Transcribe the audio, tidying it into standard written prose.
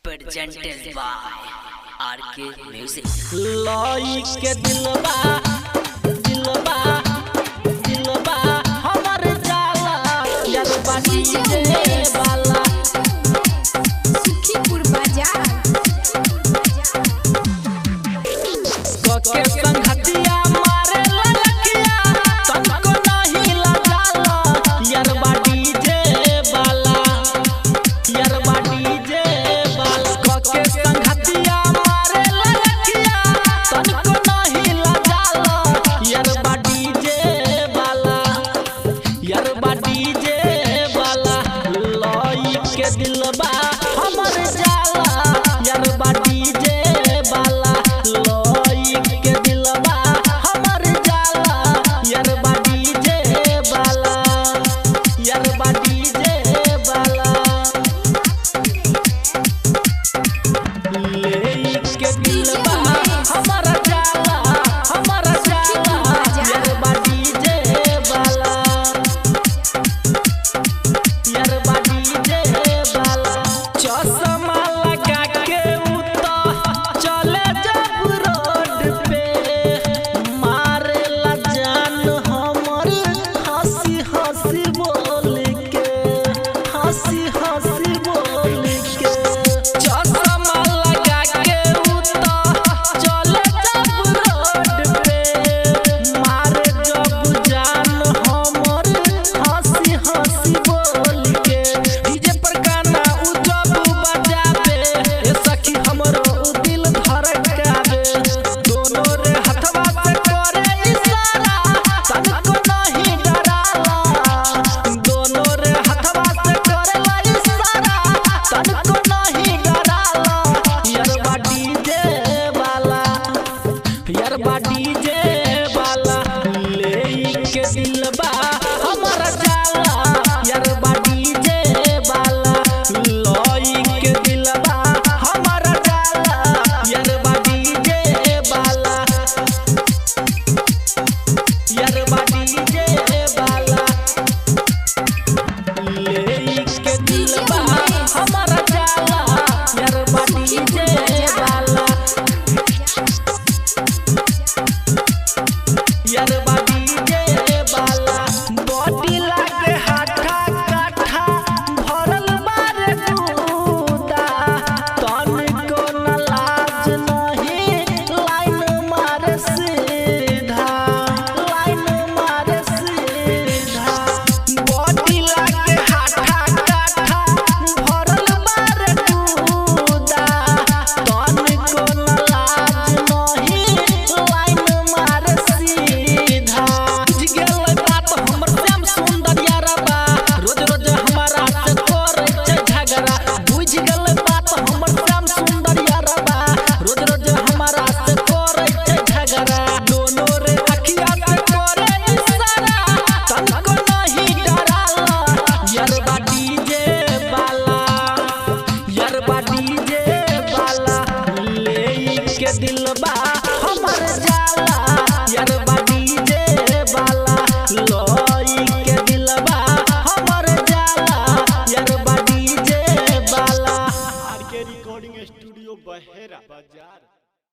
Presented by RK Music. लाई के दिलबा दिलबा दिलबा हमर जाला यरबा डीजे वाला। सुखीपुर बाजार। कके संगतिया मारे ललकिया, तनको नहीं लगाला यरबा डीजे वाला, यरबा डीजे वाला। कके संगतिया मारे ललकिया, तनको नहीं लगाला यरबा डीजे वाला, यरबा डीजे वाला। लाई के दिलबा हमर जाला यरबा डीजे वाला, लाई के दिलबा हमर जाला यरबा डीजे वाला, यरबा डीजे